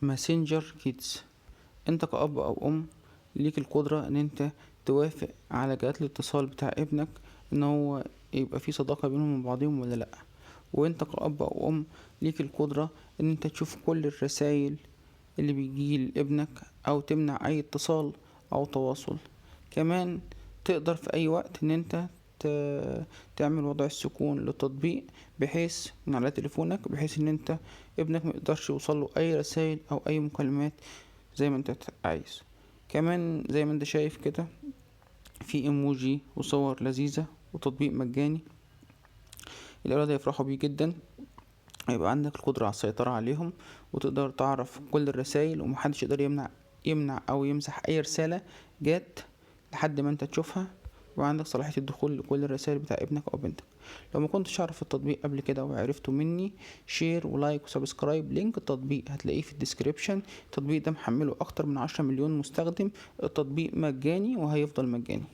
Messenger Kids. انت كأب او ام ليك القدرة ان انت توافق على جهات الاتصال بتاع ابنك ان هو يبقى في صداقة بينهم وبين بعضهم ولا لا. وانت كأب او ام ليك القدرة ان انت تشوف كل الرسائل اللي بيجي لابنك او تمنع اي اتصال او تواصل. كمان تقدر في اي وقت ان انت تعمل وضع السكون للتطبيق بحيث من على تليفونك، بحيث ان انت ابنك ما يقدرش يوصله اي رسائل او اي مكالمات زي ما انت عايز. كمان زي ما انت شايف كده في ايموجي وصور لذيذة وتطبيق مجاني، الاولاد هيفرحوا بيه جدا. هيبقى عندك القدرة على السيطرة عليهم وتقدر تعرف كل الرسائل، ومحدش يقدر يمنع او يمسح اي رسالة جات لحد ما انت تشوفها، وعندك صلاحية الدخول لكل الرسائل بتاع ابنك او بنتك. لو ما كنتش اعرف التطبيق قبل كده وعرفته مني، share و like و subscribe. link التطبيق هتلاقيه في ال description. التطبيق ده محمله اكتر من 10 مليون مستخدم. التطبيق مجاني وهيفضل مجاني.